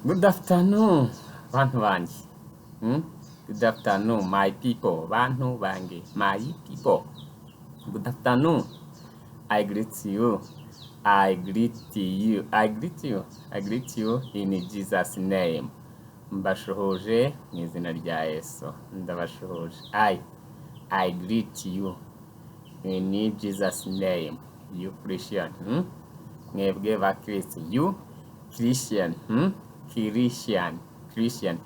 Good afternoon, bantu banjye. Good afternoon, my people. Bantu banjye, my people. Good afternoon. I greet you. I greet you. I greet you. I greet you in Jesus' name. Mbashuhuje mu izina rya Yesu. Ndabashuhuje. I greet you in Jesus' name. You Christian. Mwebwe ba Kristo. You Christian. Christian.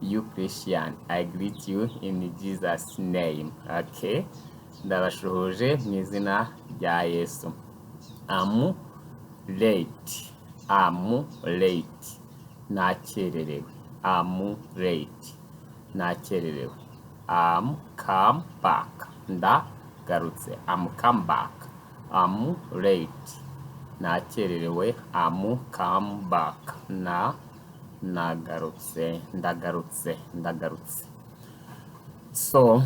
You Christian. I greet you in Jesus' name. Okay. Ndabashuhuje mu izina rya Yesu. I'm late. Nakererewe. I'm late. Nakererewe. Come back. Ndagarutse. Come back. I'm late. Nakererewe. Come back. Ndagarutse. So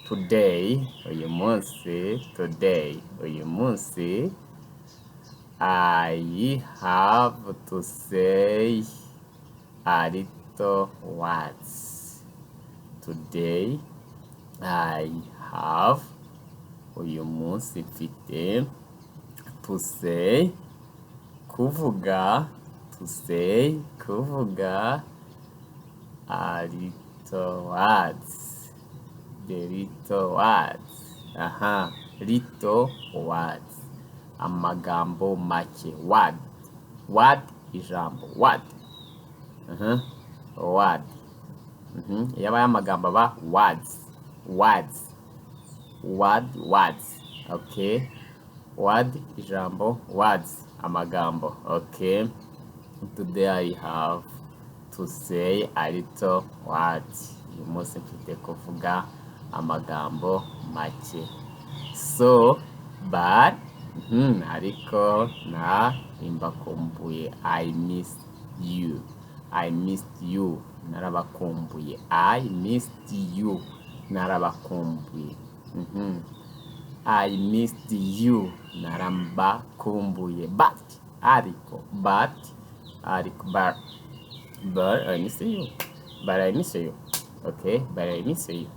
today, uyu munsi I have to say a little words. Today I have uyu munsi mfite to say kuvuga a little words. The little words. Little words. Amagambo make. Word ijambo. Word. Yabaye amagambo aba words. Okay. Word ijambo. Words amagambo. Okay. Today I have to say a little words. Uyu munsi mfite kuvuga amagambo make. So but ariko imbakumbuye. I missed you. Narabakumbuye. I missed you. Narabakumbuye. I missed you. Narambakumbuye. But I miss you. Okay, but I miss you.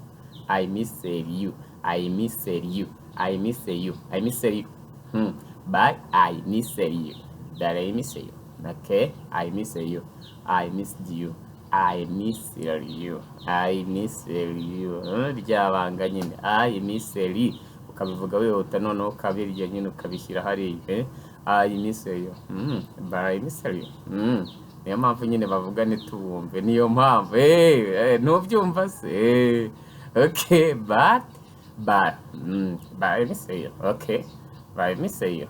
I miss you. But I miss you. That I miss you. Okay, I miss you. I missed you. Ryabanga nyine. I miss you. Ukabivuga wihuta noneho ukabirya nyine ukabishyira hariya. I miss you. But I miss you. Niyo mpamvu nyine bavuga ntitubumve. Niyo mpamvu. Ntubyumva se. Okay, but I miss you. Okay, but I miss you.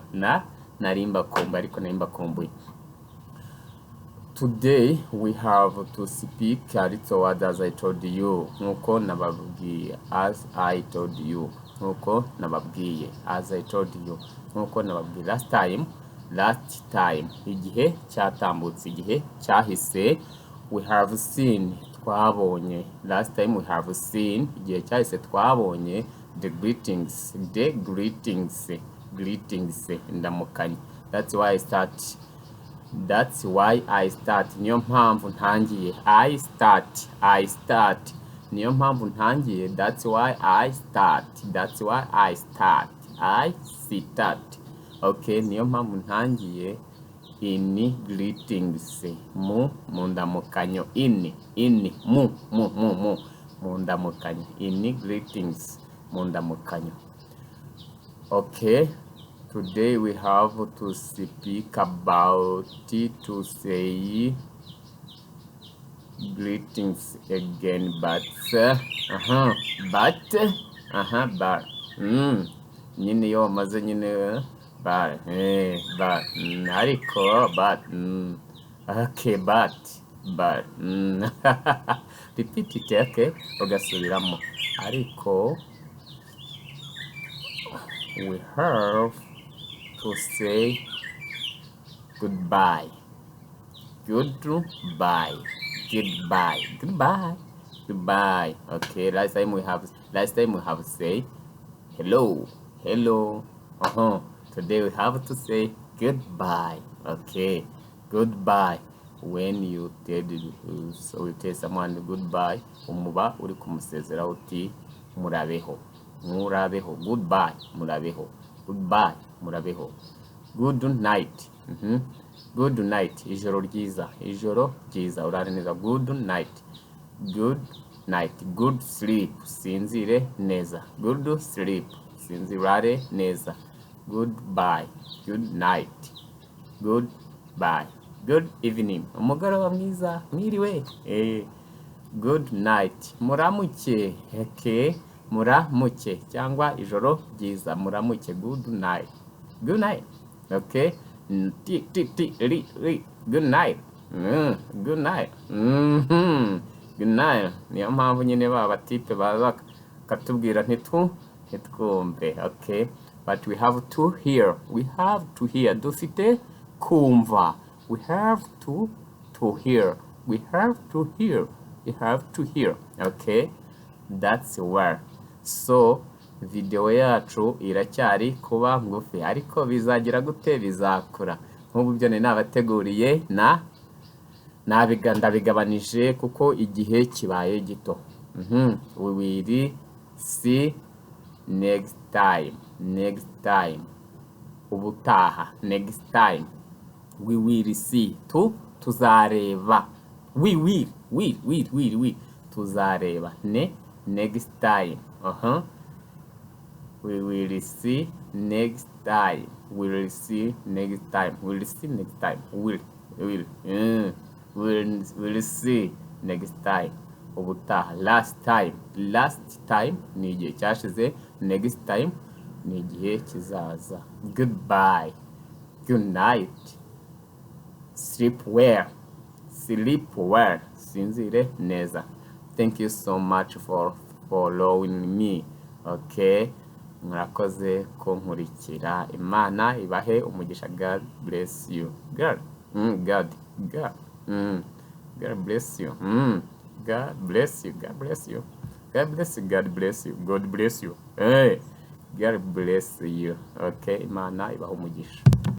Narimbakumbuye ariko narimbakumbuye. Today we have to speak a little word as I told you. Nkuko nababwiye as I told you. Nkuko nababwiye as I told you. Nkuko nababwiye last time. Igihe cyatambutse, igihe cyahise. We have seen, twabonye. Last time we have seen, igihe cyahise twabonye the greetings. Ndamukanye. That's why I start. Niyo mpamvu ntangiye. I start. Niyo mpamvu ntangiye. That's why I start. Okay, niyo mpamvu ntangiye in greetings. Mu ndamukanyo. Mu ndamukanyo. In greetings. Mu ndamukanyo. Okay. Today we have to speak about to say greetings again, but nyine yo maze nyine ariko okay, but repeat it. Okay, ugasubiramo. Ariko we have to say goodbye. Okay, last time we have say hello. Today we have to say goodbye. Okay, goodbye. when you tell someone goodbye, umuba uri kumusezera uti murabeho, murabeho, goodbye, murabeho, goodbye, murabeho, good night. Good night, ijoro ryiza, ijoro ryiza, urare neza, good night, good night, good sleep, sinzire neza, good sleep, sinzirare neza, goodbye, good night, goodbye, good evening, umugoroba mwiza, mwiriwe, good night, muramuke, muramuke, cyangwa ijoro ryiza, muramuke, good night, good night, okay, good night, good night, good night. Niyo mpamvu nyine baba tipe baza katubwira ntitwumve, okay, but we have to hear, dufite kumva, we have to hear, okay, that's where. So video yacu iracyari kuba ngufi, ariko bizagira gute, bizakura. Nk'ubu byo nabateguriye ndabigabanije kuko igihe kibaye gito. We will see next time, ubutaha, next time, we will see, tuzareba, we will, tuzareba, next time, we will see next time, we'll see next time, we'll see next time, we'll see next time, ubutaha, last time ni igihe cyashize, next time ni igihe kizaza. Goodbye, good night, sleep well, sinzire neza. Thank you so much for following me, okay, murakoze kunkurikira, Imana ibahe umugisha, God bless you, God bless you, God bless you, God bless you, God bless you, God bless you, God bless you, God bless you, okay, Imana ibahe umugisha.